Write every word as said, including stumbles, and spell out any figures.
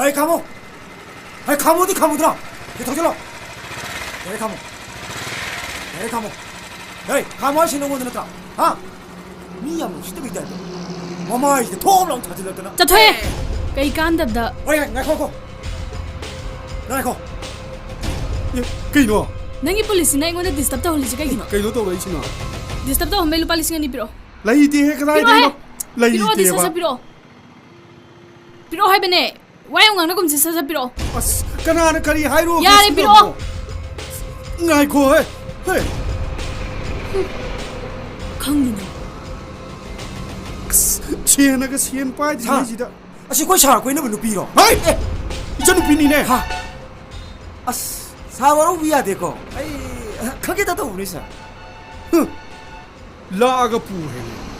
ꯑꯩ ꯈꯥꯝꯃꯣ! ꯑꯩ ꯈꯥꯝꯃꯣꯗꯤ ꯈꯥꯝꯃꯨꯗ꯭ꯔꯣ? ꯁꯤ ꯊꯧꯖꯤꯜꯂꯣ! ꯒꯥꯔꯤ ꯈꯥꯝꯃꯣ! ꯒꯥꯔꯤ ꯈꯥꯝꯃꯣ! ꯍꯦ, ꯈꯥꯝꯃꯣ ꯍꯥꯏꯁꯤ ꯅꯉꯣꯟꯗ ꯅꯠꯇ꯭ꯔꯣ? ꯍꯥ? ꯃꯤ ꯌꯥꯝꯅ ꯎꯁꯤꯠꯇꯕꯒꯤ ꯇꯥꯏꯞꯇ ꯃꯃꯥꯏꯁꯤꯗ ꯊꯣꯝ ꯂꯥꯎ ꯊꯥꯖꯤꯜꯂꯛꯇꯅ꯫ ꯆꯠꯊꯣꯛꯑꯦ! ꯀꯩ ꯀꯥꯟꯗꯕꯗ꯫ ꯍꯣꯏ, ꯉꯥꯏꯈꯣ, ꯉꯥꯏꯈꯣ꯫ ꯉꯥꯏꯈꯣ꯫ ꯑꯦ, ꯀꯩꯅꯣ? ꯅꯪꯒꯤ ꯄꯨꯂꯤꯁꯁꯤꯅ ꯑꯩꯉꯣꯟꯗ ꯗꯤꯁꯇꯔꯕ ꯇꯧꯍꯜꯂꯤꯁꯦ ꯀꯩꯒꯤꯅꯣ? ꯀꯩꯅꯣ ꯇꯧꯔꯛꯏꯁꯤꯅ? ꯗꯤꯁꯇꯔꯕ ꯇꯧꯍꯟꯕꯩ ꯂꯨꯄꯥ ꯂꯤꯁꯤꯡ ꯑꯅꯤ ꯄꯤꯔꯛꯑꯣ꯫ ꯂꯩꯇꯦꯍꯦ, ꯀꯗꯥꯏꯗꯩꯅꯣ? ꯄꯤꯔꯛꯑꯣꯍꯦ! ꯄꯤꯔꯛꯑꯣ, ꯗꯤꯁ ꯂꯩꯇꯦꯕ꯫ ꯁꯠ ꯁꯠ ꯄꯤꯔꯛꯑꯣ꯫ ꯄꯤꯔꯛꯑꯣ ꯍꯥꯏꯕꯅꯦ꯫ ꯋꯥ ꯌꯥꯝ ꯉꯥꯡꯅꯒꯨꯝꯁꯤ, ꯁꯠ ꯁꯠ ꯄꯤꯔꯛꯑꯣ꯫ ꯑꯁ, ꯀꯅꯥꯅ ꯀꯔꯤ ꯍꯥꯏꯔꯣ? ꯌꯥꯔꯦ, ꯄꯤꯔꯛꯑꯣ꯫ ꯉꯥꯏꯈꯣ, ꯍꯦ, ꯍꯦ꯫ ꯈꯪꯗꯦꯅꯦ꯫ ꯑꯁ, ꯁꯦꯟꯅꯒ ꯁꯦꯟ ꯄꯥꯏꯗ꯭ꯔꯤꯉꯩꯁꯤꯗ꯫ ꯁꯥꯔ, ꯑꯁꯤ ꯑꯩꯈꯣꯏ ꯁꯥꯔ ꯀꯣꯏꯅꯕ ꯅꯨꯄꯤꯔꯣ? ꯍꯩ! ꯑꯦ! ꯏꯆꯟꯅꯨꯄꯤꯅꯤꯅꯦ꯫ ꯍꯥ? ꯑꯁ, ꯁꯥꯔ ꯋꯥꯔꯧꯕꯤ ꯌꯥꯗꯦꯀꯣ꯫ ꯑꯩ ꯈꯪꯒꯦ ꯇꯧꯕꯅꯤ, ꯁꯥꯔ꯫ ꯍꯨꯝ꯫ ꯂꯥꯛꯑꯒ ꯄꯨ ꯍꯥꯏꯅꯦ꯫